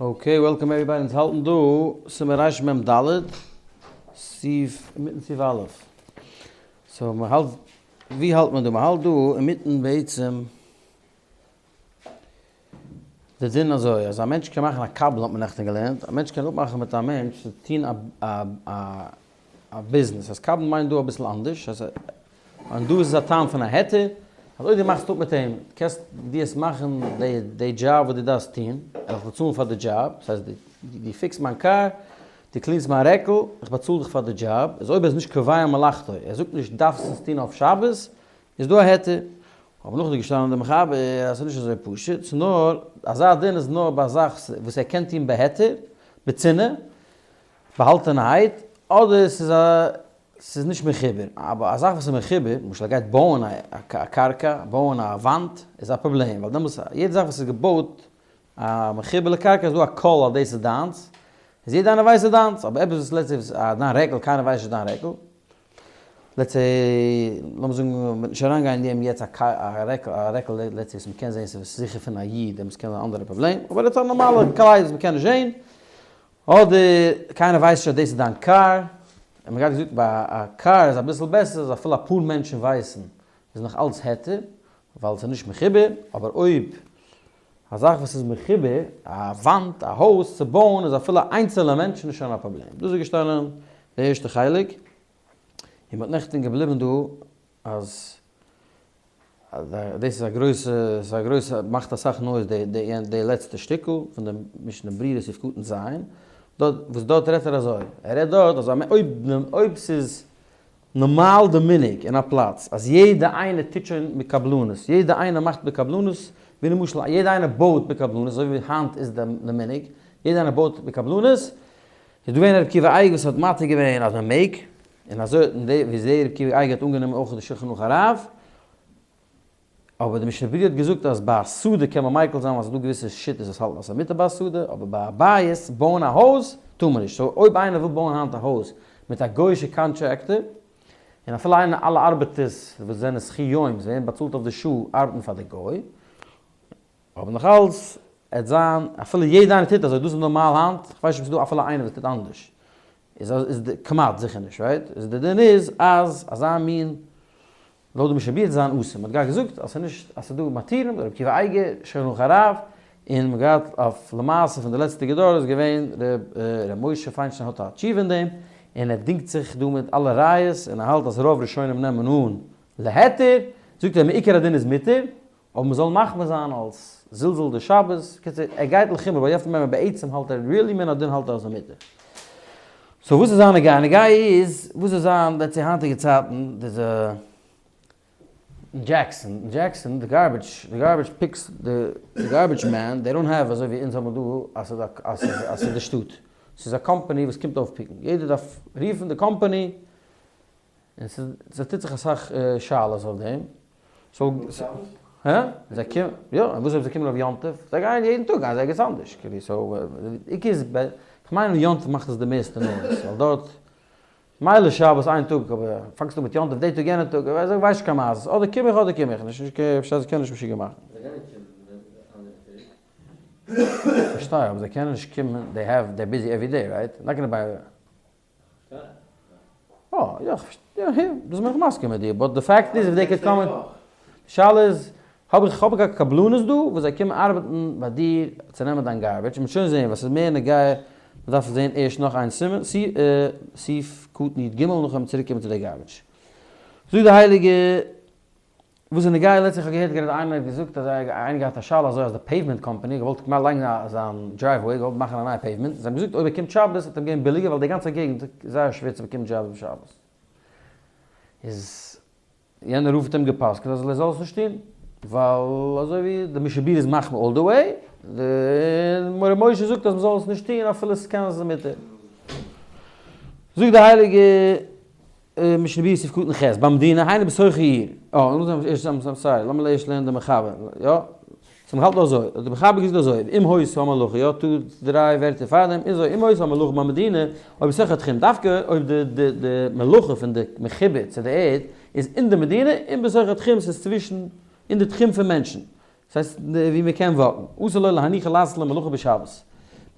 Okay, welcome everybody, אונז האלטן דא סימן רמ ד, סעיף, אינמיטן סעיף א'. So מען האלט, ווי האלט מען דא? מען האלט דא אינמיטן בעצם די דין אזוי, אז א מענטש קען מאכן א קבלן האט מען נעכטן געלערנט, א מענטש קען אפמאכן מיט א מענטש צו טון א א ביזנעס, אז קבלן מיינט דא אביסל אנדערש, אז און דא איז עס א טעם פון א היתר, אז אויב דו מאכסט אפ מיט אים, קענסט דו עס מאכן די די דזשאב וואס דו דארפסט טון, ער זאל באצאלן פאר די דזשאב, דאס הייסט דו fix סט מיין קאר, דו clean סט מיין רעקל, איך באצאל דיך פאר די דזשאב, איז אויב ער איז נישט קובע מלאכתו, ער זאגט נישט דארפסט עס טון אויף שבת, איז דא א היתר. אבער נאכדעם איז געשטאנען די מחבר אז ס'איז נישט אזוי פשוט, ס'איז נאר, אזא דין איז נאר ביי א זאך וואס ער קען טון בהיתר, בצנעה, באהאלטענערהייט, אדער ס'איז א ס'איז נישט מחובר, אבער א זאך וואס איז מחובר, למשל ער גייט בויען א קרקע, בויען א וואנט, איז א פראבלעם, ווייל דעמאלטס יעדע זאך וואס איז געבויט א מחובר לקרקע איז דא א קול אז דאס איז דיינס, איז יעדע איינער ווייסט ס'איז דיינס, אבער עפעס וואס let's say דיין רעקל, קיינער ווייסט נישט דיין רעקל, let's say, לאמיר זאגן, מ'וועט נישט אריינגיין אין דעם יעצט א רעקל, א רעקל let's say וואס מ'קען זען ס'איז זיכער פון א איד, דעמאלטס קען זיין א אנדערע פראבלעם, אבער let's say א נארמאלע קלייד וואס מ'קען נישט זען, אדער קיינער ווייסט נישט אז דאס איז דיין קאר, און מ'גייט געזאגט ביי א קאר איז אביסל בעסער אז אפילו אפאר מענטשן ווייסן איז נאך אלץ היתר ווייל ס'איז נישט מחובר, אבער אויב א זאך וואס איז מחובר, א וואנט, א הויז צו בויען איז אפילו איינצעלע מענטשן איז שוין א פראבלעם. דאס איז געשטאנען די ערשטע חלק, און מ'האט נעכטן געבליבן דא אז דאס איז א גרויסע, ס'איז א גרויסע, מאכט אסאך noise די די די לעצטע שטיקל פון די משנה ברורה סעיף קטן ז', דארט וואס דארט רעדט ער אזוי, ער רעדט דארט אז אויב אויב ס'איז נארמאל די מנהג אין א פלאץ אז יעדע איינער טוט שוין מיט קבלנות, יעדע איינער מאכט בקבלנות, ווי למשל יעדע איינער בויט בקבלנות אזוי ווי היינט איז די מנהג, יעדע איינער בויט בקבלנות, איז דא געווען ר' עקיבא אייגער וואס האט מתיר געווען אז מען מעג, און אזוי האט די ווי זעהר ר' עקיבא אייגער האט אנגענומען אויך די שולחן ערוך הרב, אבער די משנה ברורה האט געזאגט אז ביי א שדה קען מען מיקל זיין ווייל ס'איז דא געוויסע שיטות וואס האלטן אז ס'איז מותר ביי א שדה, אבער ביי א בית, בויען א הויז, טאר מען נישט. So אויב איינער וויל בויען היינט א הויז מיט א גוי'אישע contractor, און אפילו איינער אלע ארבעטערס וואס זענען שכיר יום, זיי ווערן באצאלט אויף די שעה, ארבעטן פאר די גוי, אבער נאך אלס עט זיין אפילו יעדע איינער טוט אזוי דאס איז נארמאל היינט, איך ווייס נישט אויב ס'איז דא אפילו איינער וואס טוט אנדערש, איז איז די כמעט זיכער נישט right? איז די דין איז אז אזא מין לויט די משנה ברורה זיין אסור, מ'האט געהאט געזאגט אז ס'איז נישט אז ס'איז דא מתירים, רבי עקיבא אייגער, שולחן ערוך הרב, און מ'האט געהאט אויף למעשה פון די לעצטיגע דור איז געווען ר' משה פיינשטיין האט א תשובה אין דעם, און ער דינגט זיך דא מיט אלע ראיות און ער האלט אז רוב ראשונים נעמען אן להיתר, זאגט ער מעיקר הדין איז מותר, אבער מ'זאל מחמיר זיין אלס זלזול די שבת, קיצור ער גייט לחומרא ווייל יעצט מען בעצם האלט ער really מן הדין האלט ער אז מותר. So וואס איז זיין נגיעה? נגיעה איז וואס איז זיין let's say היינטיגע צייטן די די אין דזשעקסאן אין דזשעקסאן די garbage די garbage picks די garbage man they don't have אזוי ווי אונז האבן דא אז ס'איז א אז ס'איז די שטאט ס'איז א קאמפאני וואס קומט אויפ pick ן יעדער דארף רופן די קאמפאני און ס'טוט זיך אסאך שאלות אויף דעם. So, הא? זיי קומען, יא, און וואס אויב זיי קומען אויף יום טוב? זיי גייען יעדן טאג גייען זיי ערגעץ אנדערש, כאילו, so, עיקר איז, כ'מיין יום טוב מאכט עס די מערסטע noise, ווייל דארט, מילא שבת איין טאג, אבער פאנגסט אן מיט יום טוב די טאג יענע טאג, זיי ווייסט נישט קיין מעשות, אדער קום איך אדער קום איך נישט, נישט קיין, פארשטייסט זיי קענען נישט משוגע מאכן. זיי גייען נישט קומען אנדערע טעג. פארשטיי, אבער זיי קענען נישט קומען, they have, they're busy every day, right? Not gonna buy. אה, יא, יא, דאס בין איך מסכים מיט דיר, but די פאקט איז if they could come, די שאלה איז, האב איך האב איך א קבלנות דא וואס זיי קומען ארבעטן ביי דיר צו נעמען דיין garbage, מ'וועט שוין זעהן וואס איז מער נוגע, מ'דארף זעהן ערשט נאך איין סימן, סעיף קטן י ג, נאכדעם צוריק קומען צו די garbage. זאגט די הייליגע. וואס איז נוגע לעצטענס איך האב געהערט גראדע איינער האט געזאגט אז איינער געהאט א שאלה אזוי אז די pavement company האט געוואלט לייגן א זיין driveway געוואלט מאכן א נייע pavement זיי האבן געזאגט אויב ער קומט שבת וועט אים געבן ביליגער ווייל די גאנצע געגנט איז זייער שווער צו באקומען jobs אום שבת איז יענער רב האט אים גע'פסק'נט אז ער זאל עס נישט טון ווייל אזוי ווי די משנה ברורה איז מחמיר all the way די ר' משה זאגט אז מ'זאל עס נישט טון אפילו ס'קען זיין מותר זאגט די הייליגע משנה ברורה סעיף קטן ח', במדינה, היינו בתוך העיר. אה, לאמיר זען ערשט, I'm sorry, לאמיר ערשט לערנען די מחבר, יא? So מ'האלט דא אזוי, האט די מחבר געזאגט אזוי, אם היתה המלאכה, יא, טו דריי ווערטער פארדעם, איז אזוי, אם היתה המלאכה במדינה, או בתוך התחום, דווקא אויב די די די מלאכה פון די מחובר צו די ערד איז אין די מדינה, און בתוך התחום, ס'איז צווישן, אין די תחום פון מענטשן, דאס הייסט ווי מען קען walk ן, אסור לו להניחה לעשות לו מלאכה בשבת.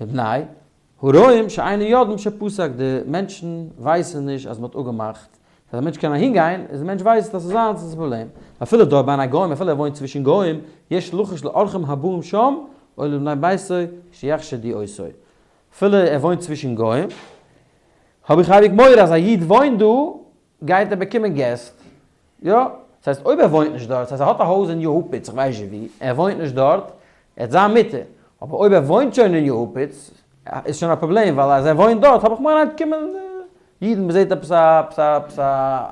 מפני הרואים שאינם יודעים שפסק, די מענטשן ווייסן נישט אז מ'האט אפגעמאכט, אז א מענטש קען אהין גיין, איז די מענטש ווייסט אז ס'איז זיינס, איז א פראבלעם. אפילו דר בין הגוים, אפילו ער וואוינט צווישן גוים, יש לחוש לאורחים הבאים שם, או לבני ביתו שיחשדו אותו. אפילו ער וואוינט צווישן גוים, האב איך אייביג מורא אז א איד וואוינט דא, גייט ער באקומען געסט, יא, ס'הייסט אויב ער וואוינט נישט דארט, ס'הייסט ער האט א הויז אין יוהופיץ, איך ווייס נישט ווי, ער וואוינט נישט דארט, ער האט זיין מותר, אבער אויב ער וואוינט שוין אין יוהופיץ, איז שוין א פראבלעם, ווייל אז ער וואוינט דארט האב איך מורא קומען אידן, מ'זעט עפעס א עפעס א עפעס א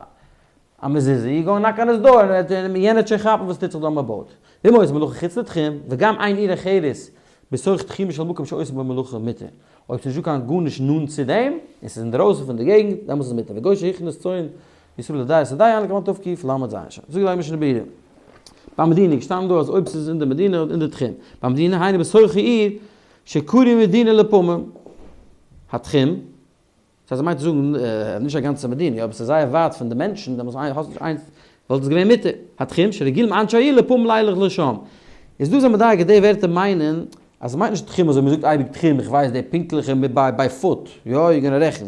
א מזוזה, you go knock on his door, און יענער וועט שוין כאפן וואס טוט זיך דא מ'בויט. ואם עושה מלאכה חוץ לתחום, וגם אין עיר אחרת בתוך תחומו של מקום שעושה בו מלאכה מותר. אויב ס'נישט דא קיין גארנישט נאנט צו דעם, און ס'איז אינדערויסן פון די געגנט, דעמאלטס איז מותר. וגוי שהכניס צאן ישראל לדעה שדה יען לקמן תקל"ז. שוין, זאגט די משנה ברורה. במדינה, געשטאנען דא אז אויב ס'איז אין די מדינה אדער אין די תחום. במדינה, היינו בתוך העיר, שקרוי מדינה לפעמים. התחום. ס'הייסט ער מיינט צו זאגן נישט א גאנצע מדינה, יא, אבער ס'איז זייער ווייט פון די מענטשן, דעמאלטס איין האסט נישט איינס וואלט עס געווען מותר. התחום שרגילים אנשי העיר לפעמים לילך לשם. איז דא זיי מדייק אז די ווערטער מיינען אז ס'מיינט נישט תחום אזוי מ'זאגט אייביג תחום איך ווייס די פונקטליכע ביי ביי פוט, יא you gonna רעכן.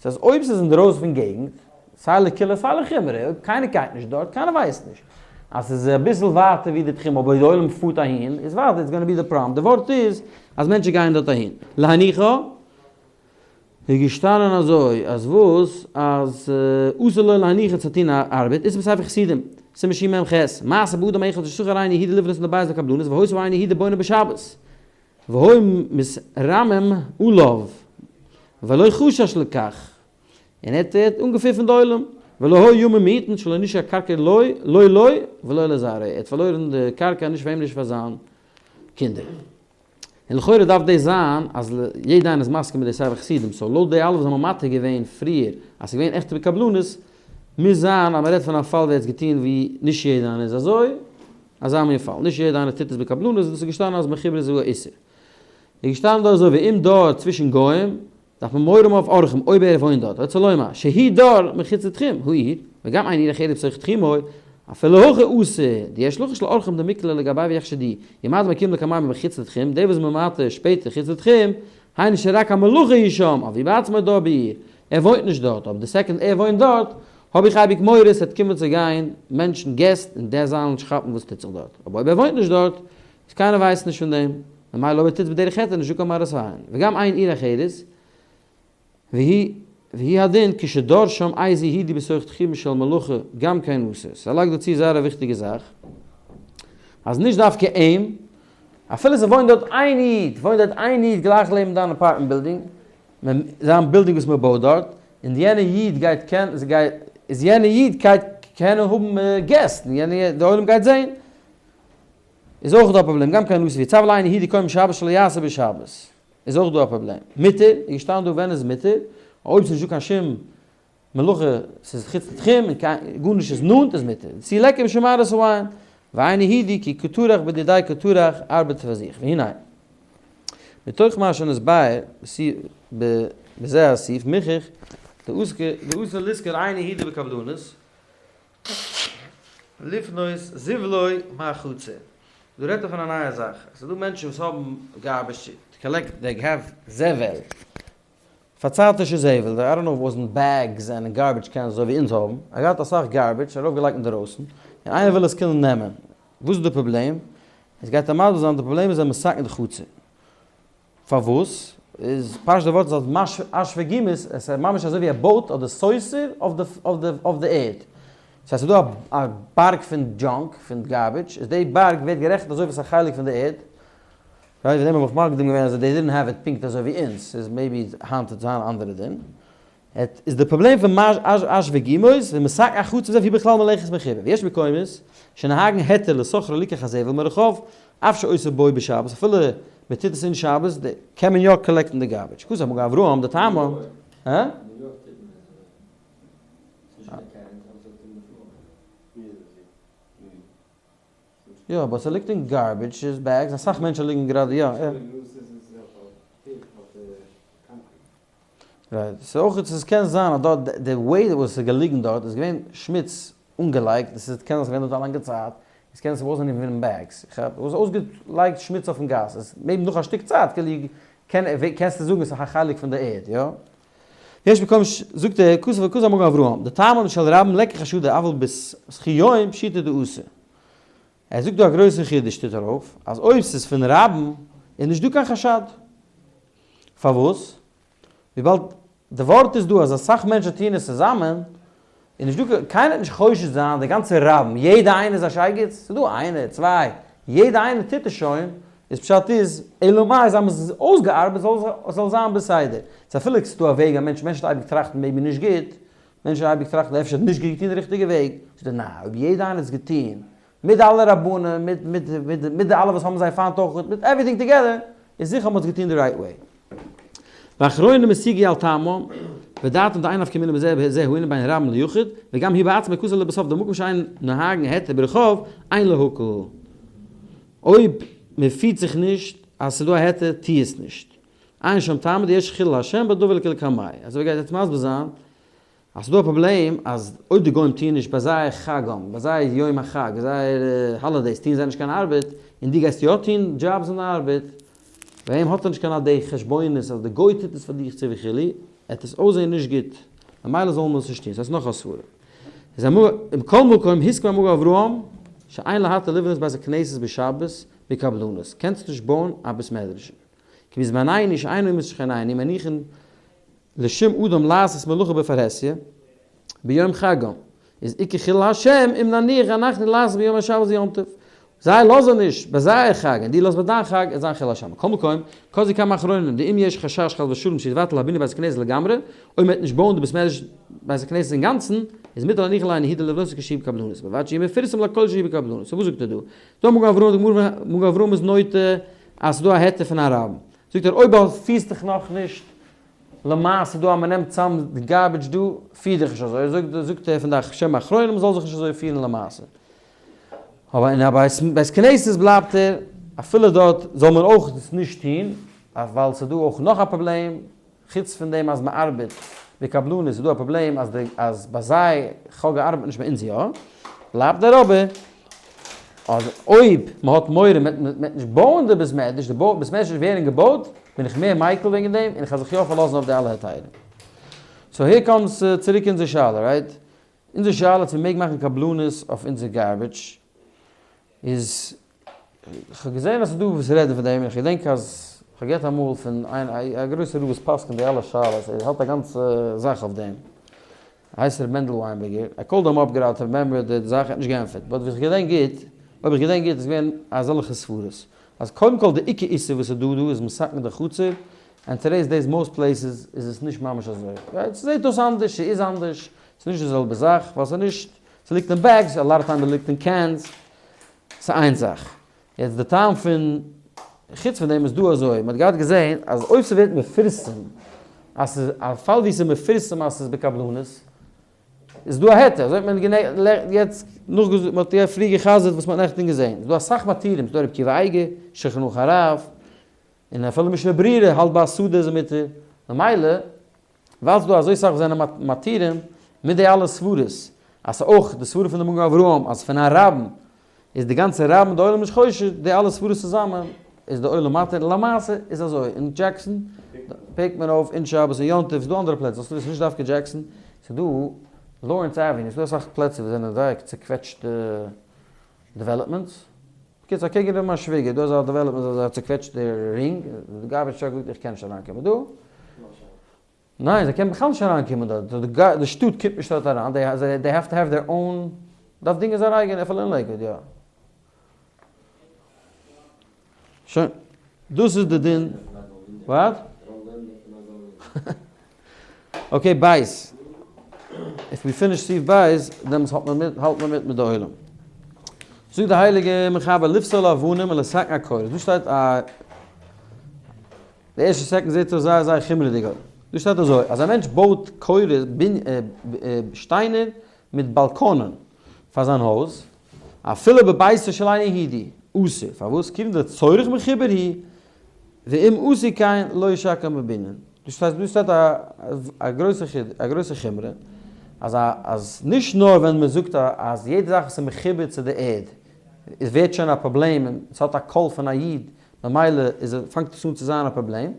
ס'הייסט אויב ס'איז אינדערויסן פון געגנט, סיי לקולא סיי לחומרא, אויב קיינער גייט נישט דארט, קיינער ווייסט נישט אז ס'איז אביסל ווייטער ווי די תחום אבער די עולם פארט אהין, איז ווייטער it's gonna be the problem. די ווארט איז אז מענטשן גייען דארט אהין. להניחא. איז געשטאנען אזוי אז וואס אז אסור לו להניח צו טון א ארבעט איז בספר חסידים, סימן שמ ח, מעשה באדם אחד ששכר איין יהודי לבנות לבית לקבלנות והוסיף איין יהודי בונה בשבת והוא מתרעמם עליו ולא חשש לכך און ער האט אנגעפיפן די עולם ולא היו ימים מועטין שלא נשאר קרקע לא לא לו ולא לזרעו ער האט פארלוירן די קרקע נישט פאר אים נישט פאר זיין קינדער. און לכאורה דארף דאס זיין אז יעדע איינער איז מסכים מיט די ספר חסידים, so לויט די אלע וואס האבן מתיר געווען פריער אז ס'איז געווען עכטע בקבלנות, מוז זיין אז מ'רעדט פון א פאל ווי ער האט עס געטון ווי נישט יעדע איינער איז אזוי, אזא מין פאל, נישט יעדע איינער טוט עס בקבלנות, דאס איז געשטאנען אז מחובר איז א איסור. איז געשטאנען דא אזוי ואם דר צווישן גוים, דארף מען מורא האבן אויף אורחים אויב ער וואוינט דארט, רוצה לומר, שהוא דר מחוץ לתחום העיר, וגם אין עיר אחרת בתוך תחומו, אפילו הכי אסור, דיש לחוש לאורחים דמיקלע לגבי ויחשדו, ומה דמקים לקמיה מחוץ לתחום, דער וואס איז ממעט שפעטער חוץ לתחום, היינו שרק המלאכה היא שם, אבער בעצמו דר בעיר, ער וואוינט נישט דארט, אבער די second ער וואוינט דארט, האב איך אייביג מורא ס'וועט קומען צו גיין מענטשן געסט און די זאלן נישט כאפן וואס טוט זיך דארט, אבער אויב ער וואוינט נישט דארט, איז קיינער ווייסט נישט פון דעם, ממילא אויב ער טוט בדרך היתר נישט דא קיין מראית עין, וגם אין עיר אחרת, והיא והיא הדין כשדר שם איזה יהודי בתוך תחומה של מלאכה גם כן אסור. סא לייג דא צו זייער א וויכטיגע זאך, אז נישט דווקא אים, אפילו ס'וואוינט דארט איין איד, וואוינט דארט איין איד גלייך לעבן דיין apartment building, זיין בילדינג וואס מ'בויט דארט, און יענע איד גייט קען, איז יענע איד גייט קענען האבן געסט, און יענע די עולם גייט זען. איז אויך דא א פראבלעם, גם כן אסור, ויצו לאיין יהודי קוים שבת שלא יעשה בשבת, איז אויך דא א פראבלעם. מותר, איז געשטאנען דא ווען איז מותר, אויב ס'איז נישט דא קיין שום מלאכה, ס'איז חוץ לתחום און קיין גארנישט איז נאנט איז מותר. צו לעקער משום מראית העין, ואיין יהודי כי קטרח בדידי קטרח ארבעט פאר זיך, והנה. מתוך מה שנתבאר בזה הסעיף מוכח דאסור לשכור איין יהודי בקבלנות, לפנות זבלו מהחצר. דא רעדט ער פון א נייע זאך. עס איז דא מענטשן וואס האבן garbage to collect they have זבל. פארצייטישע זבל, I don't know וואס אין bags און אין garbage cans אזוי ווי אונז האבן. ער געהאט אסאך garbage ארויף געלייגט אינדערויסן. און איינער וויל עס קומען נעמען. וואס איז די פראבלעם? עס גייט ער מסביר זיין די פראבלעם איז אז מסכן די חצר. פארוואס איז פשט די ווארט איז אז אש וגומות, עס איז ממש אזוי ווי ער בויט אדער סותר אויף די ערד. ס'הייסט ס'איז דא א בארג פון junk, פון garbage, איז די בארג ווערט גערעכנט אזוי ווי ס'איז א חלק פון די ערד. right, וועגן דעם האב איך מקדים געווען אז they didn't have it פונקט אזוי ווי אונז, ס'איז maybe היינט וועט זיין א אנדערע דין. עט איז די פראבלעם פון מש אש אש וגימות ומשק החוץ מזה והיא בכלל מלאכת מחובר ויש מקומות שנהגן היתר לסוחר ליקח הזבל מרחוב אף שעושה בו בשבת אפילו מען טוט עס אין שבת די קען מען יא collect ן די garbage כוס המגן אברהם די טעמא הא? יא but ס'ליגט אין garbage bags אסאך מענטשן ליגן גראדע יא. right, ס'איז אויך, ס'איז קען זיין אז דארט די וועי וואס ס'איז געליגן דארט איז געווען שמוץ אנגעלייגט, עס איז קען זיין ס'איז געווען דארט א לאנגע צייט, עס קען זיין ס'וואזנט איווען אין bags, איך האב עס אויסגעלייגט שמוץ אויפן גאס, עס maybe נאך א שטיק צייט כאילו. קען קענסטו זאגן עס איז א חלק פון די ערד, יא? יש מקום זאגט ער כתב וכתב המגן אברהם, דטעמא של רבים ליכא חשדא אבל בזכי יום פשיטא דאסור. ער זאגט דא א גרויסע חידוש טוט ער אויף, אז אויב ס'איז פון רבים איז נישט דא קיין חשד. פארוואס? וויבאלד די ווארט איז דא אז אסאך מענטשן טוען עס צוזאמען, איז נישט דא קיינער וועט נישט חושד זיין די גאנצע רבים, יעדע איינער איז א שייגעץ? ס'איז דא איינער, צוויי, יעדע איינער טוט עס שוין, איז פשט איז, אלא מאי זיי האבן עס אויסגעארבעט זאל זאל זיין בסדר. ס'איז אפילו ס'איז דא א וועג א מענטש, מענטשן אייביג טראכטן maybe נישט גוט, מענטשן אייביג טראכטן אפשר האט נישט געטון די ריכטיגע וועג, זאגט ער ניין, אויב יעדע איינער האט עס געטון, מיט אלע רבנים, מיט מיט מיט מיט די אלע וואס האבן זיי פיינט אויך, מיט everything together, איז זיכער מ'האט עס געטון די right way. ואחרונים השיגו על טעמם, ודעתם דאין נפקא מינה בזה ובזה הענין בין רבים ליחיד, וגם הוא בעצמו כתב לבסוף דמקום שאין נוהגין היתר ברחוב, אין להקל. אויב מען פירט זיך נישט אז ס'איז דא א היתר, טו עס נישט. עיין שם טעמא דיש חילול השם בדבר לקמיה. אזוי גייט יעצט מסביר זיין אז ס'דא א פראבלעם אז אויב די גוים טוען נישט ביי זייער חגם, ביי זייער יום החג, ביי זייער holidays טוען זיי נישט קיין ארבעט, און דו גייסט יא טון דזשאבס און ארבעט, ביי אים האט ער נישט קיין אט די חשבונות אז די גוי טוט עס פאר דיך צו וכו', עט עס אויסזען נישט גוט, ממילא זאל מען עס נישט טון, ס'הייסט נאך א סברה. איז אמור, מכל מקום הסכים המגן אברהם שאין להתיר לבנות בית הכנסת בשבת בקבלנות, קענסט נישט בויען א בית מדרש, כי בזמנינו שאין אומות שכנינו מניחין לשום אדם לעשות מלאכה בפרהסיא ביום חגם, איז עיקר חילול השם אם נניח אנחנו לעשות ביום השבת ויום טוב. זיי לאזן נישט ביי זייער חג און דו לאזט ביי דיין חג איז זיין חילול השם. מכל מקום, כזו כמה אחרונים דאם יש חשש חס ושלום שיתבטל הבנין בית הכנסת לגמרי, אויב מ'וועט נישט בויען די בית מדרש בית הכנסת אינגאנצן, איז מותר להניח לאינו יהודי לבנותו כשהיא בקבלנות, ובלבד שיהיה מפורסם לכל שהיא בקבלנות. so וואס זאגט ער דא? דא מגן אברהם, די גמרא מגן אברהם איז נוטה אז ס'איז דא א היתר פון א רבים. זאגט ער אויב פירסט דיך נאכנישט למעשה דא אז מ'נעמט צאם די garbage דא, פיר דיך נישט אזוי, זאגט זאגט ער פון די שם האחרונים מ'זאל זיך נישט אזוי פירן למעשה. אבער אין א בית כנסת בלייבט ער, אפילו דארט זאל מען אויך דאס נישט טון, ווייל ס'איז דא אויך נאך א פראבלעם, חוץ פון דעם אז מ'ארבעט בקבלנות איז דא א פראבלעם אז די אז ביי זיי חגא ארבעט נישט ביי אונז יא, בלייבט דער אבער אז אויב מ'האט מורא מ'וועט מ'וועט נישט בויען די בית מדרש, די בית מדרש וועט ווערן געבויט, בין איך מער מיקל וועגן דעם און איך וועל זיך יא פארלאזן אויף די אלע היתרים. so here comes צוריק אונזער שאלה, right? אונזער שאלה צו מ'מעג מאכן קבלנות אויף אונזער garbage איז, כ'האב געזען אז ס'איז דא וואס רעדן פון דעם, און כ'געדענק אז כ'האב געהערט אמאל פון איין א גרויסער רב וואס פסק'נט די אלע שאלות, ער האט א גאנצע זאך אויף דעם, הייסט ר' מענדל וויינבערגער, I called him up גראדע to remember די זאך, ער האט נישט געענטפערט, but ווי כ'געדענק גוט, אויב איך געדענק גוט איז געווען אזעלכע סברות, אז קודם כל די עיקר איסור וואס איז דא דא איז מתקן די חצר, and today's days most places איז עס נישט ממש אזוי, right? ס'זעט אויס אנדערש, ס'איז אנדערש, ס'איז נישט די זעלבע זאך, ווייל ס'איז נישט, ס'ליגט אין bags, a lot of time ס'ליגט אין cans, ס'איז איין זאך. יעצט די טעם פון, חוץ פון דעם איז דא אזוי, מ'האט געהאט געזען אז אויב ס'ווערט מפורסם אז ס'איז א פאל ווי ס'איז מפורסם אז ס'איז בקבלנות, איז דא א היתר, אזוי האט מען יעצט נאכגעזאגט, מ'האט יא פריער גע'חזר'ט וואס מ'האט נעכטן געזען. ס'איז דא אסאך מתירים, ס'איז דא רבי עקיבא אייגער, שולחן ערוך הרב, און אפילו משנה ברורה האלט ביי א שדה איז מותר, ממילא ווייל ס'דא אזוי סאך וואס זענען מתירים, מיט די אלע סברות, אז ס'אויך די סברה פון די מגן אברהם אז פון א רבים איז די גאנצע רבים די עולם נישט חושד, די אלע סברות צוזאמען איז די עולם מתיר, למעשה איז אזוי, אין דזשעקסאן pick ט מען אויף אין שבת און יום טוב, ס'דא אנדערע פלעצער, זאלסטו וויסן נישט דווקא דזשעקסאן, ס'דא לארענס avenue, ס'דא אסאך פלעצער וואס זענען זייער צוקוועטשטע developments, בקיצור אקעגן איבער מיין שוויגער דא איז א development אזא צוקוועטשטע רינג, די garbage truck זאגט איך קען נישט אריינקומען דא. ניין זיי קענען בכלל נישט אריינקומען דארט, די שטאט קומט נישט דארט אריין, they have to have their own, דארף דינגען זייער אייגענע אפילו אין לעיקוואד יא. שוין, דאס איז די דין. What? Okay בית. If we finish סעיף בית, דעמאלטס האלט מען מיט, האלט מען מיט מיט די עולם. זאגט די הייליגע מחבר לפסול אבנים ולתקן הקורות. דא שטייט א די ערשטע second זעט אויס זייער זייער חומרה'דיג. דא שטייט אזוי, אז א מענטש בויט קורות, שטיינער מיט באלקאנען פאר זיין הויז, אפילו בביתו של אינו יהודי, אסור. פארוואס? כיוון דלצורך מחובר הוא, ואם עשו כן לא ישקם בבנין. דא שטייט דא שטייט א א גרויסע חיד א גרויסע חומרא אז א אז נישט נאר ווען מען זאגט א אז יעדע זאך וואס איז מחובר צו די ערד איז ווערט שוין א פראבלעם און עס האט א קול פון א איד ממילא איז פאנגט עס אן צו זיין א פראבלעם.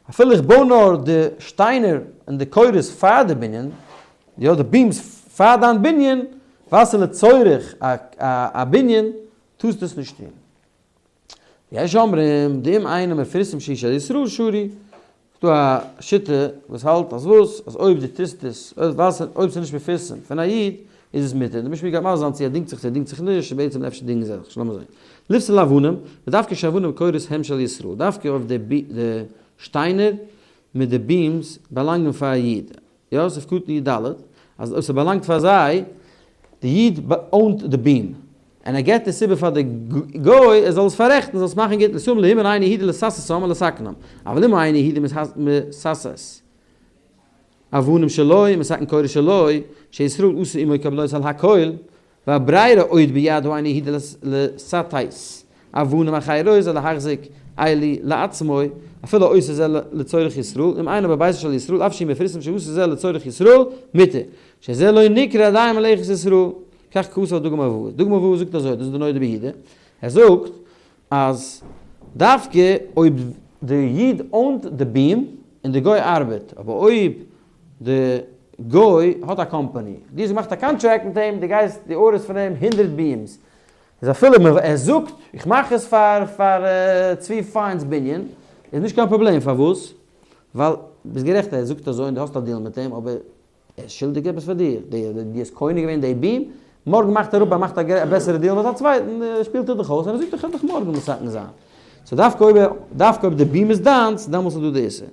אפילו איך בוי נאר די שטיינער און די קורות פאר די בנין, יא די beams פאר דיין בנין, ווייל ס'איז לצורך א בנין, טארסטו עס נישט טון. יש אומרים, דאם אינו מפורסם שהוא של ישראל שרי, ס'דא א שיטה וואס האלט אז וואס? אז אויב דו טוסט עס, אויב ס'איז נישט מפורסם פון א איד, איז עס מותר. די משנה גייט מסביר זיין צו ער דינגט זיך צו ער דינגט זיך נישט, בעצם אפשר דינגען זיי זיך, לאמיר זען. לפסול אבנים, ודווקא שאבנים וקורות הם של ישראל, דווקא אויב די שטיינער מיט די beams באלאנגען פאר א איד, יא, סעיף קטן י ד, אז אויב ס'באלאנגט פאר זיי, די איד own ט די beam, און ער געבט עס איבער פאר די גוי ער זאל עס פאררעכטן, זאל עס מאכן גוט, לפסולם להימור אינו יהודי לסתתם ולתקנם, אבל אם אינו יהודי מסתת אבנים שלו ומתקן קורות שלו, שישראל עשו עמו קבלנות על הכל, והברירה עוד ביד האינו יהודי לסתת אבנים אחרות או להחזיק אלו לעצמו, אפילו עושה זה לצורך ישראל, אם אינו בביתו של ישראל אף שהוא מפורסם שעושה זה לצורך ישראל, מותר, שזה לא נקרא עדיין מלאכת ישראל, כך כתב דגה מבוא. דגה מבוא זאגט אזוי, דאס איז די נודע ביהודה, ער זאגט אז דווקא אויב די איד own ט די beam און די גוי ארבעט, אבער אויב די גוי האט א קאמפאני, דו האסט געמאכט א קאנטראקט מיט אים, דו גייסט, דו order סט פון אים הונדרעט beams, איז אפילו ער זאגט איך מאך עס פאר פאר צבי פיינס בנין, איז נישט קיין פראבלעם, פארוואס? ווייל ביסט גערעכט ער זאגט אזוי און דו האסט א deal מיט אים, אבער ער איז שולדיג עפעס פאר דיר, דו האסט קונה געווען די beam, מארגן מאכט ער אפ ער מאכט א בעסערע deal מיט א צווייטן, שפילט ער דיך אויס און ער זאגט איך וועל דיך מארגן מתקן זיין. so דווקא אויב דווקא אויב די beam איז דיינס, דעמאלטס איז דא די איסור.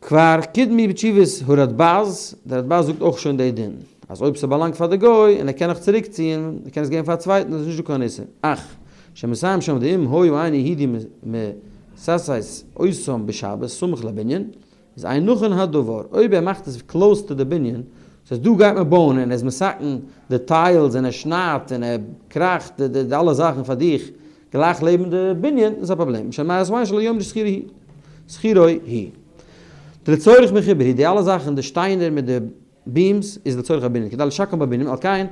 כבר קדמו בתשובת הרדבז, דער רדבז זאגט אויך שוין די דין, אז אויב ס'באלאנגט פאר די גוי און ער קען נאך צוריק ציען, ער קען עס געבן פאר א צווייטן איז נישט דא קיין איסור, אך שמסיים שם דאם היו אינו יהודי מסתת אותם בשבת סמוך לבנין, איז אין נכון הדבר, אויב ער מאכט עס close to די בנין, דאס הייסט דא גייט מען בויען און ער איז מתקן די tiles און ער שניידט און ער קראכט די אלע זאכן פאר דיך גלייך לעבן די בנין איז א פראבלעם, משום מראית עין שלא יאמרו שכירו הוא. די לצורך מחובר הוא, די אלע זאכן די שטיינער מיט די beams איז לצורך הבנין, כדי לשקם בבנין, על כן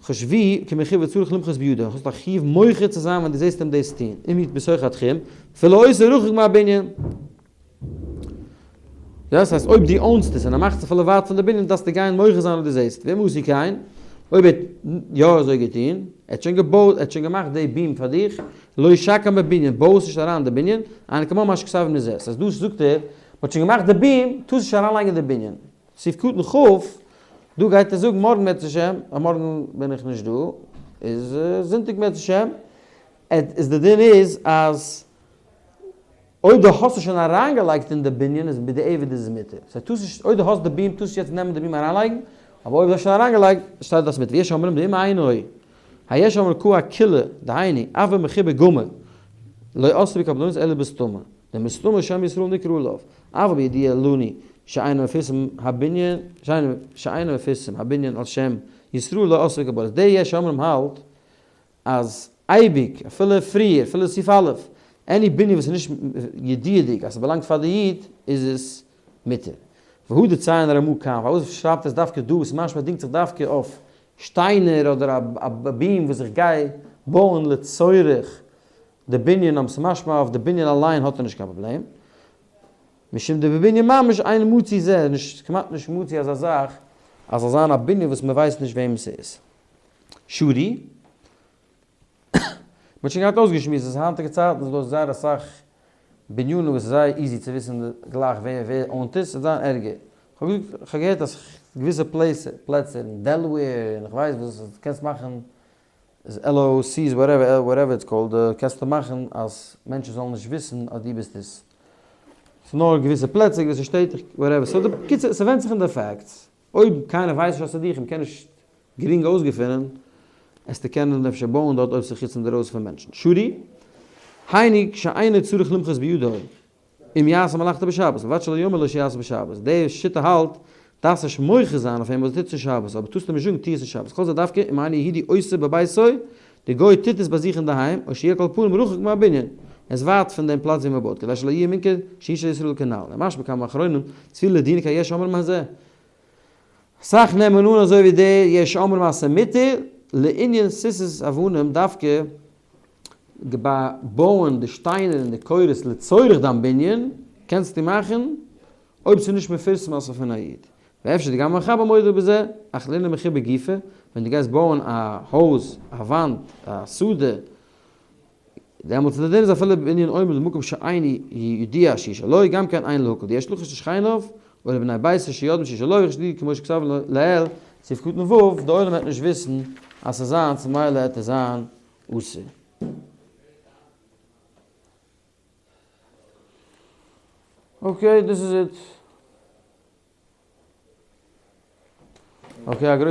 חשבו כמחובר צריך למחות בידו, האסט א חיוב מוחה צו זיין ווען דו זעסט אים דאס טון, אם הוא בתוך התחום, אפילו עושה רחוק מהבנין. דאס הייסט אויב דו own סט עס און ער מאכט עס אפילו ווייט פון די בנין דארפסטו גיין מוחה זיין אויב דו זעסט ואם עשה כן אויב ער האט יא אזוי געטון ער האט שוין געבויט ער האט שוין געמאכט די beam פאר דיך לא ישקם בבנין בוי עס נישט אריין אין די בנין אינו כמו מה שכתבנו זה ס'הייסט דא זאגט ער מ'האט שוין געמאכט די beam טארסט נישט אריינלייגן אין די בנין סעיף קטן כ' דא גייט ער זאגן מארגן בעזהשם א מארגן בין איך נישט דא איז זונטאג בעזהשם איז די דין איז אז אויב דו האסט עס שוין אריינגעלייגט אין די בנין איז בדיעבד איז עס מותר. סא טוסט נישט, אויב דו האסט די beam טוסט נישט יעצט נעמען די beam אריינלייגן, אבער אויב דו האסט שוין אריינגעלייגט שטייט דאס מותר. ויש אומרים דאם אינו היש אומרים קאי כולהו דהיינו אף במחובר גמור לא אסרו בקבלנות אלא בסתמא דמסתמא שם ישראל נקרא עליו אבל בידוע לנו שאינו מפורסם הבנין שאינו מפורסם הבנין על שם ישראל לא אסרו בקבלנות. די יש אומרים האלט אז אייביג, אפילו פריער, אפילו סעיף א', any בנין וואס איז נישט ידיעה'דיג אז ס'באלאנגט פאר די איד, איז עס מותר. והוא דציין רמא כאן, פארוואס שרייבט ער עס דווקא דא, ס'איז משמע דינגט זיך דווקא אויף שטיינער אדער א beam וואס איך גיי בויען לצורך די בנין, אבער ס'איז משמע אויף די בנין אליין האט ער נישט קיין פראבלעם. משום דבבנין ממש אין מצוי זה, נישט כמעט נישט מצוי אזא זאך אז זאל זיין א בנין וואס מ'ווייסט נישט וועמען ס'איז. שרי, מ'האט שוין געהאט אויסגעשמועסט אז היינטיגע צייטן איז דא זייער אסאך בנינים וואס איז זייער easy צו וויסן גלייך ווער ווער own ט עס, ס'וועט זיין ערגער. כ'האב געזאגט, כ'האב געהערט אז געוויסע פלעצער אין דעלוועיר און כ'ווייס וואס דו קענסט מאכן LLCs whatever whatever it's called קענסטו מאכן אז מענטשן זאלן נישט וויסן אז דו ביסט עס. ס'איז נאר געוויסע פלעצער געוויסע שטעט whatever. so בקיצור ס'ווענדט זיך אין די facts. אויב קיינער ווייסט נישט אז ס'איז דיך און מ'קען נישט גרינג אויסגעפינען, עסטו קענען אפשר בויען דארט אויב ס'איז חוץ אינדערויסן פון מענטשן. שרי, היינו שאינו צריך למחות בידו אם יעשה מלאכתו בשבת, ובלבד שלא יאמר לו שיעשה בשבת. די שיטה האלט, דארפסט נישט מוחה זיין אויף אים וואס דו טוטסט אין שבת, אבער טארסט אים נישט זאגן טו עס אין שבת. כל זה דווקא אם אינו יהודי עושה בביתו, די גוי טוט עס ביי זיך אינדערהיים, או שיהיה על כל פנים רחוק מהבנין, ער איז ווייט פון דעם פלאץ ווי מען בויט, כדי שלא יהיה מוכר שהוא של ישראל כנל, ומשמע כמה אחרונים, צפוי לדין כיש אומרים הזה. אסאך נעמען אן אזוי ווי די יש אומרים אז ס'מותר, לענין סיסוס אבנים דווקא ביי בויען די שטיינער און די קורות לצורך דיין בנין, קען. קענסטו מאכן אויב ס'איז נישט מפורסם אז ס'איז פון א איד. ואפשר דגם המחבר מודה בזה, אך לענין מחובר גופא, ווען דו גייסט בויען א הויז, א וואנט, א שדה, דעמאלטס איז די דין איז אפילו בענין עומד במקום שאינו ידוע שהיא שלו, גם כן אין להקל, דיש לחוש לשכניו או לבני ביתו שיודעים שהיא שלו, וכשדי כמו שכתב לעיל, סעיף קטן ו', די עולם וועט נישט וויסן אז ס'איז זיינס ממילא העט עס זיין אסור. okay, דאס איז it. Okay, א גרויסע.